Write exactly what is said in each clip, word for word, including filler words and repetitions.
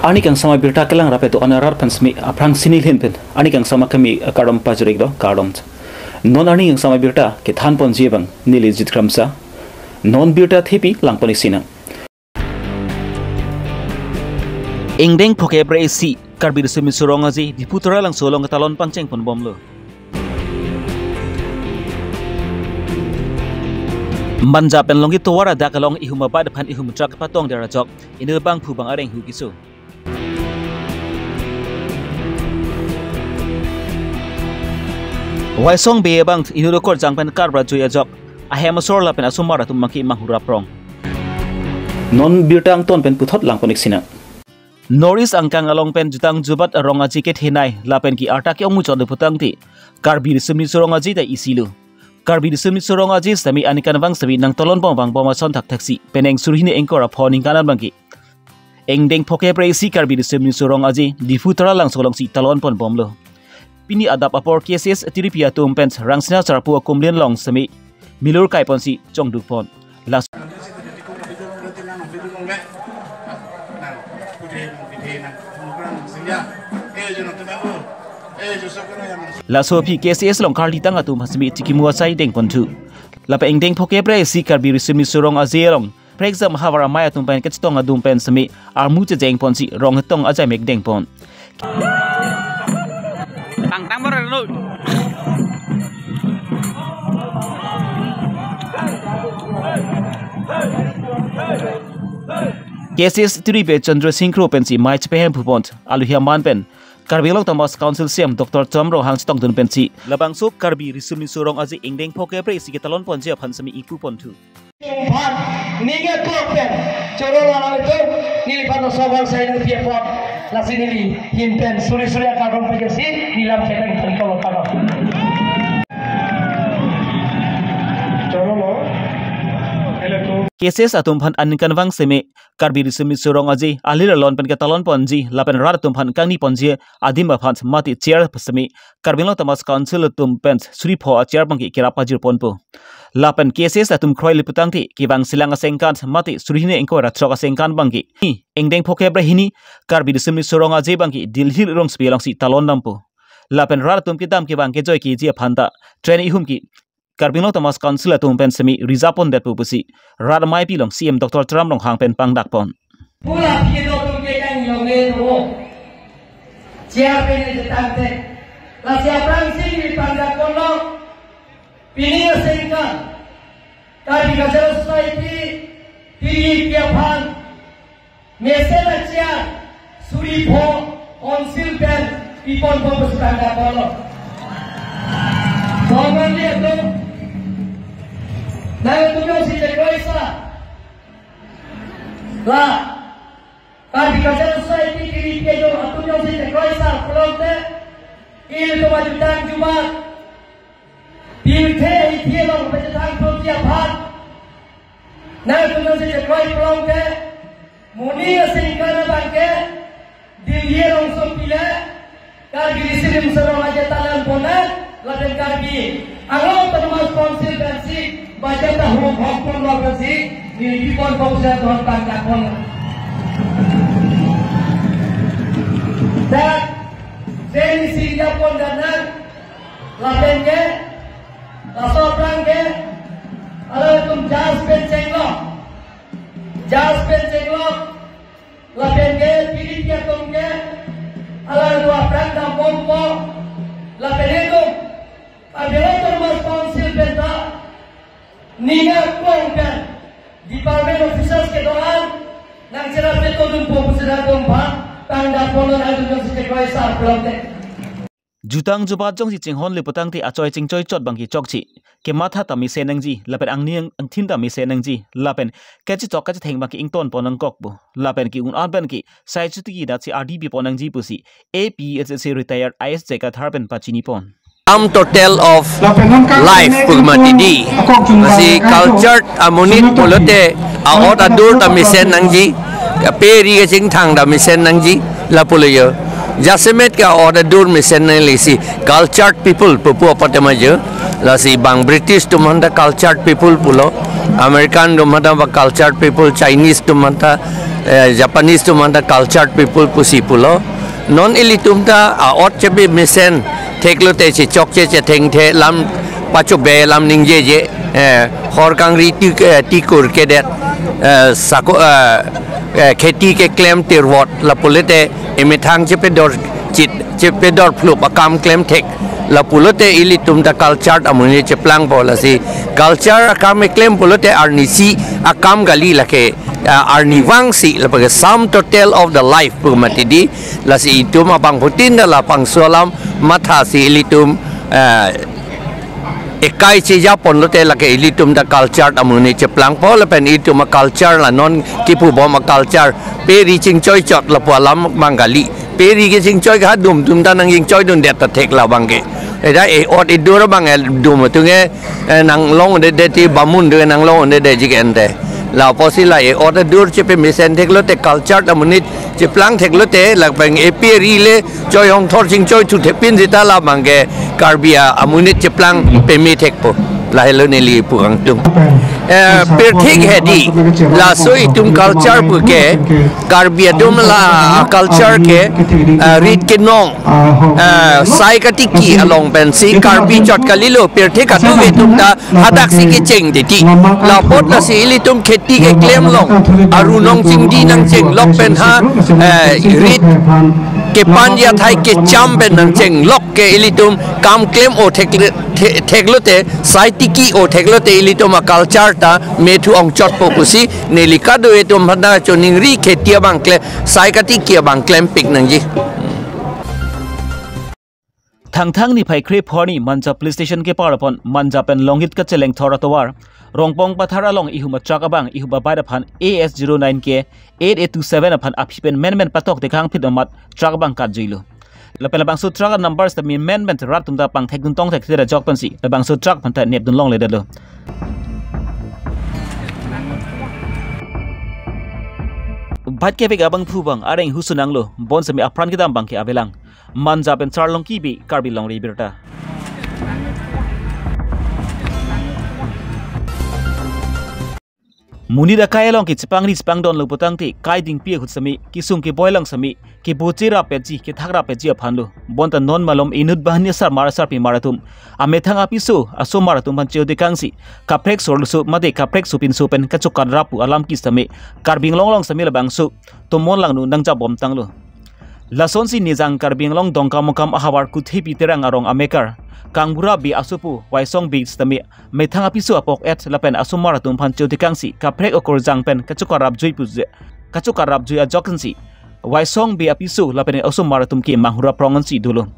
Arni kangsam abirta kelang rap-et do-an arat aphan semi aphrangsi neli ahin pen arni kangsam akimi akardom pajir-iklo, kardom. Non arni kangsam abirta kethan ponji abang neli Jit Kramsa. Non birta thepi lang pon-ik sinang. Ingdeng phokep ra isi Karbi Riso Nimso Rong Aje Diphu Taralangso along ketalon pangcheng pon bomlo. Manja pen Longki tovar adak along ihum abat aphan ihum truck patong der ajok inut bangphu bang areng hu kiso. Waisong be abang inut okorjang pen karbra jui ajok ahem asor lapen asomar atum maki manghura prong. Non birta angton pen puthot lang pon-ik sinang. North East angkang along pen jutang jubat arong aje kethenei lapen ke-arta ke-ongmuchot do putangte Karbi Riso Nimso Rong Aje ta isi lo. Karbi Riso Nimso Rong Aje sitame aningkanvang sitame nangtalon bom vang bom ason thakthaksi penang suri hini ingkoi ra pho ningkan abang ke ingdeng phokep ra isi Karbi Riso Nimso Rong Aje Diphu Taralangso alongsi talon pon bomlo. Pini adap apor K S S tiripi atum pen Rangsina Sarpo akumlin along sitame milur kai ponsi chongduk pon. Las- Laso aphi K S S along karlitang atum aphan semi chikimu asai deng ponthu. Lapen ingdeng phokep ra isi Karbi Riso Nimso Rong Aje along prekjam havar amei atum pen kachetong adum pen semi armu chejeng ponsi rong hetong ajai mek deng pon. Tang tang bar lo. K S S tiripi Chandra Singh Kro pensi mei chepehem phupon aluhi aman pen Karbi Anglong Autonomous Council C E M Doctor Tuliram Ronghang chetongdun pensi labangso Karbi Riso Nimso Rong Aje ingdeng phokep ra isi ketalon ponji aphan semi ipu ponthu. Phan, ningje klok pen, choro la lang itu, neliphan no sobal sai nang pia pon, lasi neli ahin pen suri suri akardom pajirsi, nilam pen nang tali kolok kardom. Choro lo, ele tu. K S S atum aphan aningkanvang semi Karbi Riso Nimso Rong Aje alir alon pen ketalon ponji lapen rat atum aphan kangni ponji adim aphan mati chair semi Karbi Anglong Autonomous Council atum pen suri pho a-chair abang ke kerap pajir ponpo. Lapen K S S atum kroili putangte kevang silang asengkan mati suri hini ingkoi ra throk asengkan abang ke ingdeng phokep ra hini Karbi Riso Nimso Rong Aje abang ke Delhi rongsopi alongsi talon dampo. Lapen rat atum kedam kevang kejoi keji aphan ta train ihum ke Karbi Anglong Autonomous Council atum pen semi reserve pondetpo pusi rat ameipi along C E M Doctor Tuliram Ronghang pen pangdak pon. Pula phi do tum ke yang yong le do. Chair pen ne tangte. Lasi aphrangsi neli pangdak ponlo. Pini asengkan Karbi Cultural Society, P P F aphan mesen a-chair suri pho council pen pipon pho pusi pangdak ponlo. Soman dia tu. Nangtum jongsi chekroi sa. La. Karbi Cultural Society kiri ke jo atum jongsi chekroi sa pulote, ilitum ajutang jubat pirthe ithie along pachethang thotji aphan nangtum jongsi chekroi pulote, moning asengkan abang ke Delhi rongsopi le Karbi Riso Nimso Rong Aje talon pon nang, lapen Karbi Anglong Autonomous Council pensi budget ta hok hok pon lo pensi neli pipon pon sa don pangdak pon. Dak, deni singja pon dan nang, lapen ke, laso aphrang ke, alangtum jas pen chenglo, jas pen chenglo, lapen ke pini ke atum ke alang dua prak dam bompo, lapen itum Karbi Anglong Autonomous Council pen ta ning aklong pen department officers kedo-an nangcherap chetongdunpo pusi nangtum aphan pangdak ponlo, nangtum jongsi chekroi sa pulote. Jutang jubat jongsi chinghonle putangte achoi chingchoi chot abang ke chokche. Kematha ta mesen nangji, lapen angni ang-, angthin ta mesen nangji, lapen kachechok kachetheng abang ke ington pon nangkokpo, lapen ke-un an pen ke sai chuti ke datsi ardi pipon nangji pusi A P H S A retired I S J Kathar pen pachini pon. Sum total of life pu mati di. Lasi cultured amonit pulote a-ot adur ta mesen nangji, kape ri kachingthang ta mesen nangji, lapulo yo. Jasemet ke a-ot adur mesen nangji si cultured people pupu apot ma jo. Lasi bang British atum aphan ta cultured people pulo, American atum aphan ta ba cultured people, Chinese atum aphan ta Eh, Japanese atum anta cultured people pusi pulo. Non ilitum ta, ah, ot chebi mesen theklote chechokche chethengthe lam pachobe lam ningjeje, eh, hor kangri ti, eh, tikur kedet, eh, sako, eh, eh, kheti keklem tirvot lapulote emethang chepedor chit chepedor phlup akam klemthek lapulote ilitum ta cultured amonit cheplangpo. Lasi culture akam eklem pulote arnisi akam kali, lake, ah, arni vangsi lapu ke sum total of the life pu mati di. Lasi itum abangphutin ta labangso alam mathasi ilitum, ah, ekai chejaponlote lake ilitum ta cultured amonit cheplangpo lapen itum a-culture la non kipubom a-culture pe ri chingchoichot lapu alam abang kali. Pe ri kechingchoi kehadum atum ta nangchingchoidundet ta thek labang ke. Eda e-ot edur abang edum atum ke, eh, nanglongdedetji bamun atum nanglongdedetji ke ante. Lapusi la e-ot edur chepemesen theklote cultured amonit cheplang theklote lapen epe ri le choi hongthor chingchoithu thepin sita labang ke Karbi a-, amonit cheplang pemethekpo. Lahelo neli pu kangtung. Eh, pirthik hedi, laso itum culture pu ke, Karbi atum la culture ke, eh, rit kenong, eh, sai katiki along pensi Karbi chot kalilo, pirthik atum itum ta hadaksi kecheng titi. Lapot lasi ilitum kheti keklem along, aru nongchingdi nangchenglok pen ha, eh, rit kepanji athai kecham pen nangchenglok ke ilitum kam klem o thek, the-, theklote, sai tiki o theklote ilitum a-culture ta methu ongchotpo pusi neli kado-an atum aphan ta choningri, kheti abang klem, sai katiki abang klempik nangji. Thangthang niphai kre pho arni Manja Police Station kepar apon Manja pen Longhit kacheleng thor atovar Rongpong Pathar along ihum a-truck abang ihum a-bike aphan A S zero nine K eight eight two seven aphan aphi pen menmen patok tekang phit amat truck abang katjuilo. Lapen labangso truck a-number sitame menmen rat atum ta pangthekdun tongthek thera jok pensi labangso truck aphan ta nepdun longledetlo. Bike kevek abangphu abang areng husu nanglo, bonsitame apran kedam abang ke avelang. Manja pen Charlongki Bey, Karbi Longri Abirta. Monit akai along ke chepangri chepangdunlo putangte, kai dingpi ahut sitame, kesung keboi along sitame, kebo cherap petji, kethak rap petji aphanlo. Bonta non malom inut banghini asarmar asarpimar atum, amethang apiso asomar atum aphan cheotekangsi, kaprek sorloso mate kaprek sopinso pen kachokat rap pu alam ke sitame, Karbi Anglong along sitame labangso tomon langno nangjabom tanglo. Lasonsi Nijang Karbi Anglong Dongkamukam ahavar Kuthepi Terang arong amekar Kangbura Bey asopo Waisong Bey sitame methang apiso apok et lapen asomar atum aphan cheotekangsi kaprek okorjang pen kachokat rapjui pu je, kachokat rapjui ajok ansi Waisong Bey apiso lapen asomar atum ke manghura prong ansi dolo.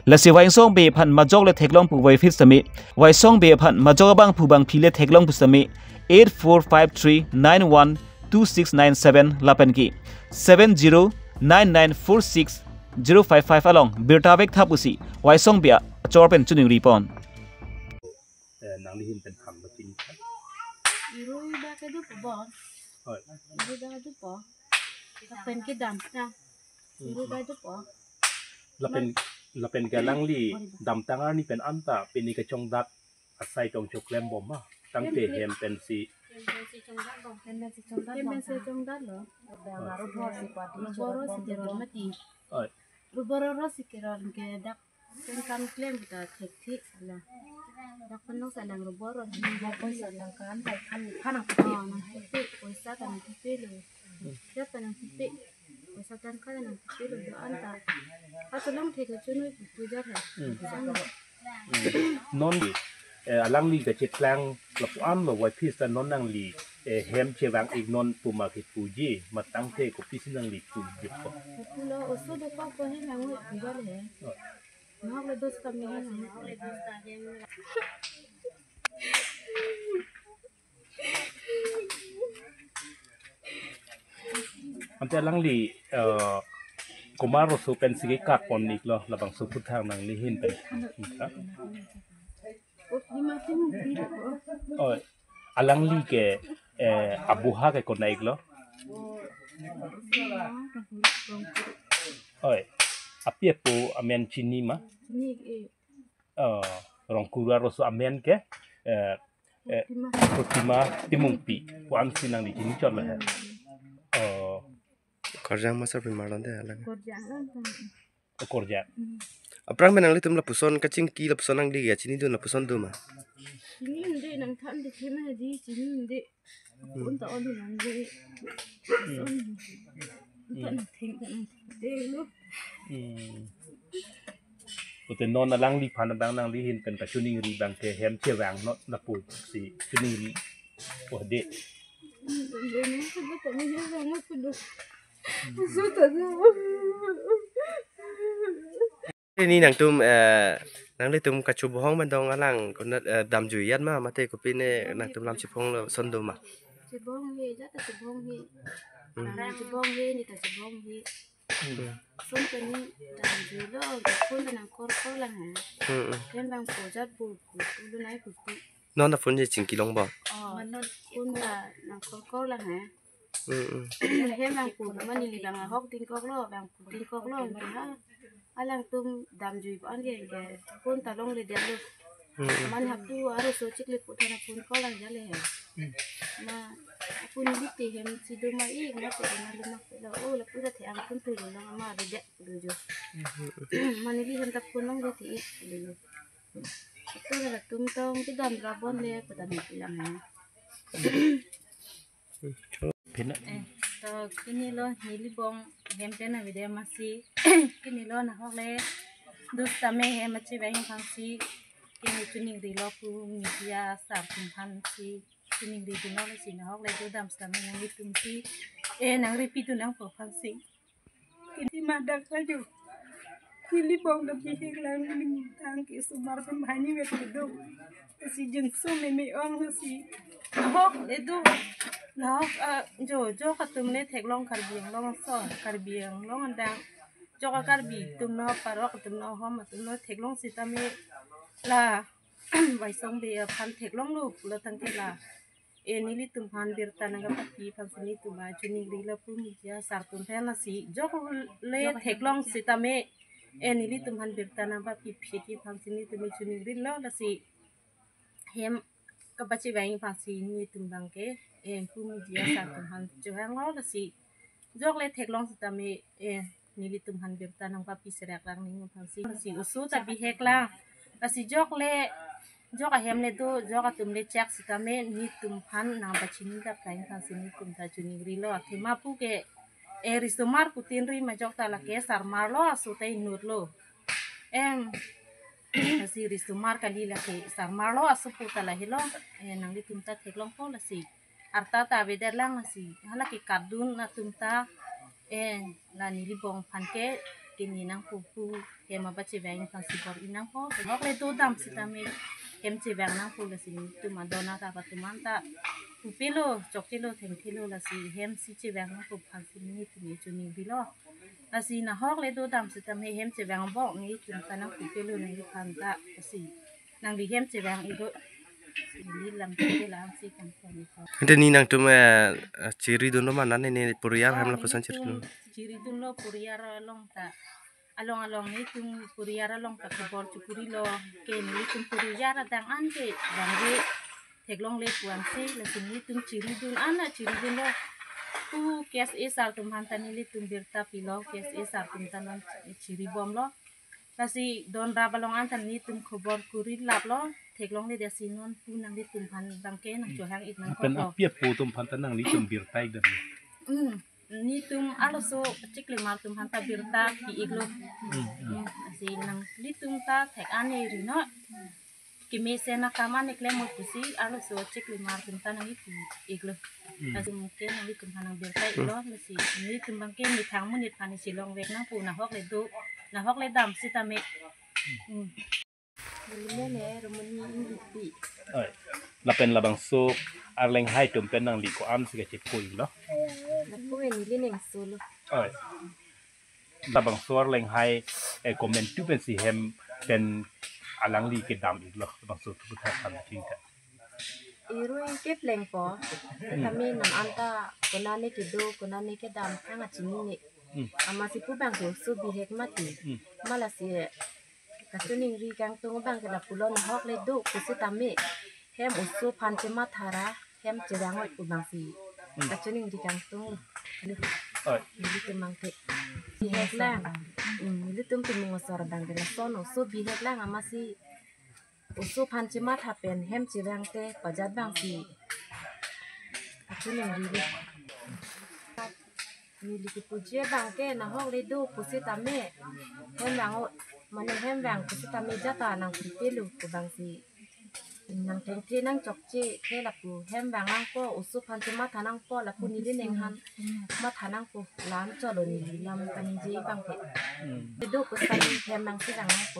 Lasi Waisong Bey aphan majok le theklong pu voiphit sitame, Waisong Bey aphan majok abangphu abangphi le theklong pu sitame eight four five three nine one two six nine seven lapen ke seven zero nine nine four six zero five five along birta vek tha pusi Waisong Bey achor pen choningripon. Eh, nangli ahin pen than ba pini. Irui ba kedo po bon. Hoi. Irui ba kedo po. Pen kedam ta. Irui ba kedo po. Lapen, lapen ke alangli damtang arni pen anta pini kechongdak asai tong choklem bom ma. Tangte hem pensi. Hem pensi chongdak bom. Hem pensi chongdak bom. Hem pensi chongdaklo. Bang aro bor si pati. Bor si keron mati. Hoi. Rubor oro si keron ke dak pen kam klem ta thekthek la. Dak pen nong sa nang rubor oro. Dak pen sa nang kan dak kan kan nang thekthek. Oh, nang thekthek. Poisa ta nang thekthek lo. Dak pen nang thekthek. Poisa tangka ta nang thekthek lo do-an ta. Atulong thek chunu puja hai. Hmm. Sang lo. Hmm. Non, eh, alangli kacheplang lapu-an lo, wai phis ta non nangli, eh, hem chevang ik non pu ma kipuji, matangte kopisi nangli puji ko. Pulo oso dokok ko he nang puja le. Oh. Mahak le dos kami he nang. Ante alangli, eh, komat arloso pensi kekat pon iklo, labangso puthak nangli ahin pen. Oh, alangli ke, eh, abuha ke konat iklo. Oh, api apo amen chini ma? Eh, Rongkuru arloso amen ke, eh, eh, Protima Timungpi, pu-an si nangli chini chot lo he. Eh, Korjang ma sarpi marlonte alang. Korjang lang tang. Korjang. Hmm. Aphrang pen nanglitum lapuson kachingki lapuson nangli ya chinidun lapuson do ma? Chinide, nangthan de thema di chinide. Hmm. Unta olu nangde. Hmm. Son. Unta Hmm. nangtheng ta nangtheng lo. Hmm. Pute non alangliphan abang nangli ahin pen kachiningri abangke hem chevang not lapu si chiningri. Oh de. Ini nangtum, eh, nanglitum kachobohong mendong alang konat, eh, damjui yat ma mate kopine nangtum lam chiphong lason do ma? Chibong he, jata chibong he. Hmm. Nang chibong he, neta chibong he. Hmm. Son kani damjui lo, phone ta nangkorkor lang he. Hmm, hmm. Hem bang po jat po po, ulu nai po po. Non ta phone je chingki longpo. Oh, non phone ta nangkorkor lang he. Hmm, hmm. Hem bang po ma neli bang ahok dingkok lo, bang po dingkok lo, ha. Alangtum damjui po an ke, ke phone ta longle dia lo. Hmm, hmm. Mane haptu aro so chikle po thana phone call lang jale he. Hmm. Ma, ako neli te hem si do ma ik, ma te na luma lo. Oh, lapu ta the ang phone tu lo, ma de de lo jo. Hmm, hmm. Ma neli hem ta phone long de the ik lo jo. Ito na latum tong kedam ra bon le, pada ni pilang he. Pina. Eh, to kini lo neli bong hem pen avedetji masi. Kini lo nahok le do sitame hem achevang aphansi kini chiningri lo pu media asar atum aphansi chiningri dun lo si nahok le do dam sitame nanglitum si, eh, nangri pi dun nangpo aphansi. Kini madak sajo. Neli bong ta bihek lang, neli tang ke sumar pen banghini vet kedo. Si jengso meme ong si. Nahok le do. Nahok, ah, jo, jok atum le theklong Karbi Anglong ason, Karbi Anglong adang. Jok a Karbi atum no, parok atum no, hom atum no theklong sitame la Vaisong Bey aphan theklong lo pulo tangte la, eh, nelitum aphan birta nangkapapi aphansi nelitum chiningri lo pu media asar atum aphan lasi jok le theklong sitame, eh, nelitum aphan birta nangpapi phit aphansi nelitum chiningri lo lasi hem kapachevang aphansi nelitum abangke, eh, pu media asar atum aphan chevang lo lasi jok le theklong sitame, eh, nelitum aphan birta nangpapi serak lang ning aphansi. Si oso ta bihek lang. Lasi jok le, jok ahem le do, jok atum le chak sitame nelitum aphan nangpachini dap kain aphansi nelitum ta chiningri lo. Athema pu ke, eh, risomar putin ri ma jok ta lake sarmar lo, aso ta inut lo. Em, lasi risomar kali lake sarmar lo, aso pu ta lahelo. Eh, nanglitum ta theklongpo lasi. Arta ta avedet lang lasi. Hala ke kardun atum ta, eh, la neli bong aphan ke kini nangpo pu hem apachevang aphansi bor-i nangpo. Nahok le do dam sitame hem chevang nangpo lasi nelitum adon atap atum anta pupelo, chokchelo, thengthelo lasi hem si chevang nangpo aphansi nelitum chiningri lo. Lasi nahok le do dam sitame hem chevang bok nelitum ta nangpupelo neliphan ta lasi. Nangli hem chevang iklo. Neli lam te lang si kan kan iklo. Ante ni nangtum, eh, chiri dun lo ma nane ne poriyar hem lapuson chiri dun? Chiri dun lo poriyar along ta. Along along nelitum poriyar along ta khobor chukuri lo. Ke nelitum poriyar adang an ke bang ke theklong le puang si lasi nelitum chiri dun an a chiri dun lo. Pu K S A sar atum aphan ta nelitum birta pilo, K S A sar atum ta non chiri bom lo. Lasi don rap along an ta nelitum khobor kuri lap lo, theklong le dia si non pu nanglitum aphan bang ke nangchohang ik nang. Pen kok lo. Api apo atum aphan ta nanglitum birta ik dam. Hmm, nelitum arloso chiklimar atum aphan ta birta pi ik lo. Hmm, hmm. Hmm, lasi nanglitum ta thek an ne ri non. Kemesen akam an ne klem mo pusi arloso chiklimar atum ta nangpi ik lo. Hmm. Lasi mungkin nanglitum aphan nang birta ik lo, lasi nelitum bang ke methang monit aphan si longvek nangpo nahok le do, nahok le dam sitame. Hmm. Neli men ne Romani Inghipi. Oi. Lapen labangso Arleng hai atum pen nangli ko-an si kachepoi lo? Lapu neli ning solo. Oi. Labangso Arleng hai, eh, komantu pensi hem pen alangli kedam ik lo, labangso thu tha than ting tha. Irui keplengpo, Hmm. Kami nam anta konane kedo, konane kedam thang achinine. Hmm. Amatsi pu bang ke oso bihek mati. Hmm. Ma lasi kachiningri kangtung bang ke lapulo nahok le do pusitame. Hem oso aphan chematha ra, hem chevang oi pu bang si. Hmm. Kachiningri kangtung. Nelitum abangke bihek lang. Hmm, nelitum Timung asar abangke lason oso bihek lang, amatsi oso aphan chematha pen hem chevang te pajat abangsi achu ningri. Neli kepuji abangke nahok le do pusitame hem vang-o, mane hem vang pusitame jata nangpipelo pu abangsi nangthengthe nangchokche ke lapu hem vang nangpo, oso aphan chematha nangpo, lapu neli ninghan matha nangpo, lam cholo neli lam kaningje abangke. Le do pusitame hem vangsi vang nangpo.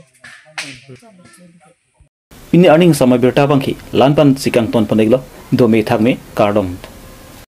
Cholo neli. Pini arni samai birta abangke la-an pen si kangton pon-iklo, dome thakme, kardom.